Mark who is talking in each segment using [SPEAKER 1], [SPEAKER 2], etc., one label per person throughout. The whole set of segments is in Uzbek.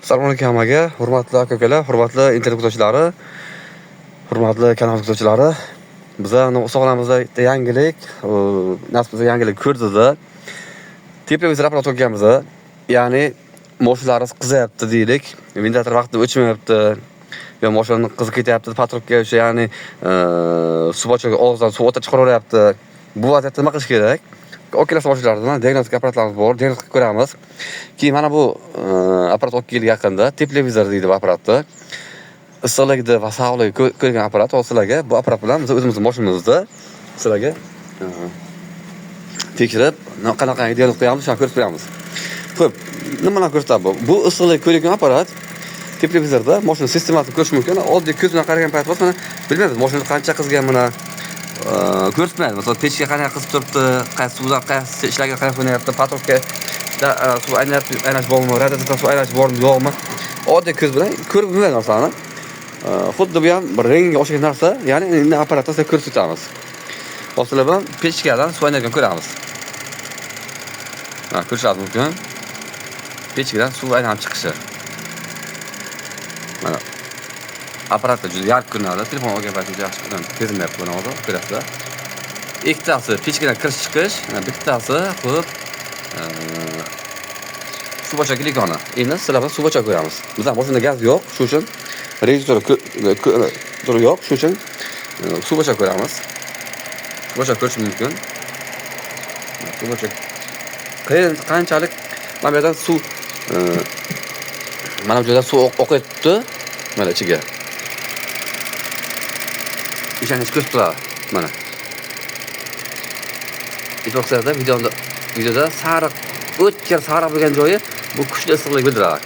[SPEAKER 1] Assalomu alaykum hammaga, hurmatli aka-ukalar, hurmatli internet kuzatuvchilari, hurmatli kanal kuzatuvchilari. Biza sog'lig'imizda yangilik, nasib qilsa yangilik ko'rdingizlar. Teplevizor apparat olganmiz. Ya'ni mashinalarimiz qizayapti deylik. Ventilyator vaqtida o'chmayapti. Yo mashinani qizib ketyapti, patrulga o'sha ya'ni suv og'zidan suv o'ta chiqaraveryapti. Bu vaziyatda nima qilish kerak? Okilasi mashinalardan diagnostika apparatlarimiz bor, diagnostika ko'ramiz. Keyin mana bu apparat olib keldik yaqinda, teplevizor deydi bu apparatni. Issiqlikni va sovuqlikni ko'rgan apparat. Hozir sizlarga bu apparat bilan biz o'zimizni mashinamizda sizlarga tekshirib, qanaqa diagnoz qo'yamiz, shuni ko'rsatib beramiz. Xo'p, nimalarni ko'rsatadi bu? Bu issiqlik ko'rgan apparat teplevizorda mashina sistemasini ko'rish mumkin. Oddiy ko'z bilan qaragan paytimiz mana bilmaymiz mashina qancha qizgan, mana ko'rsatmaydi. Masalan, pechka qanaqa qizib turibdi, qaysi suvdan qaysi ishlarga qanaqa o'ynayapti, patrulka suv aylanib aylash bormi, radiatordan suv aylash bormi, yo'qmi? Oddiy ko'z bilan ko'rib bo'lmaydi narsani. Xuddi bu ham bir rengga o'xshagan narsa, ya'ni endi apparatda sizlarga ko'rsatamiz. Hozir sizlar bilan pechkadan suv aylangan ko'ramiz. Ha, ko'rishingiz mumkin. Pechkadan suv aylanib chiqishi. Mana apparatda juda yarq ko'rinadi. Telefon olgan paytimda yaxshi sezilmayapti buni hozir, ko'rasizlar. Ikkitasi pechkadan kirish chiqish, bittasi qo'yib suv likoni. Endi sizlar bilan suv ko'ramiz. Bizda mashinada gaz yo'q, shu uchun radiator yo'q, shu uchun suv ko'ramiz. Suv ko'rish mumkin. Suv qanchalik mana bu yerdan suv mana bu joydan suv oqayapti mana ichiga. O'shani ko'rib turadi mana. E'tibor qilsangizlar, videoda sariq, o'tkir sariq bo'lgan joyi bu kuchli issiqlik bildiradi.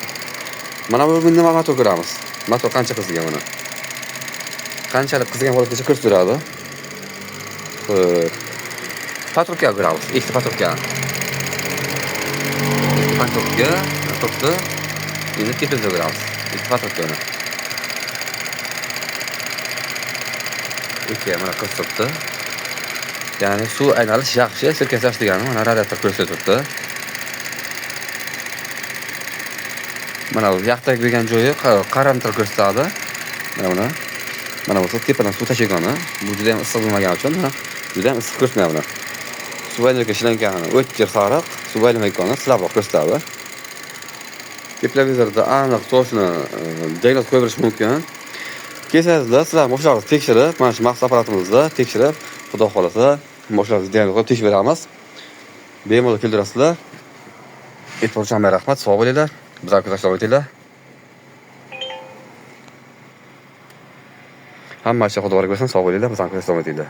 [SPEAKER 1] Mana bu nima motor ko'ramiz. Motor qancha qizigan mana. Qanchalik qizigan holatgacha ko'rsatib turadi. Patrulka ko'ramiz. Ikkita patrulka. Ikkita patrulka turibdi. Endi tepada ko'ramiz. Ikkita patrulkani. Ikki mana qizib turibdi. Ya'ni suv aylanish yaxshi, sirkasi yaxshi degani mana radiator ko'rsatib turibdi. Mana bu yoqda bo'lgan joyi qaramtir ko'rsatadi. Mana buni. Mana bu tepadan suv tashlaygani. Bu juda ham issiq bo'lmagani uchun mana juda ham issiq ko'rsatmayapti buni. Suv aylangan shlankani o'tkir sariq, suv aylanmayotgani silabroq ko'rsatadi. Teplevizorda aniq toshni diagnoz qo'yib berish mumkin. Kelsangizlar, sizlar mashinalarni tekshirib, mana shu maxsus apparatimizda tekshirib, xudo xolasa, mashinalarni diagnoz qo'yib tekshirib beramiz. Bemalol keltirasizlar. E'tibor uchun rahmat, sog' bo'linglar. Bizlarni kuzatishda davom etinglar. Hamma ishga xudo baraka bersin, sog' bo'linglar, bizlarni kuzatishda davom etinglar.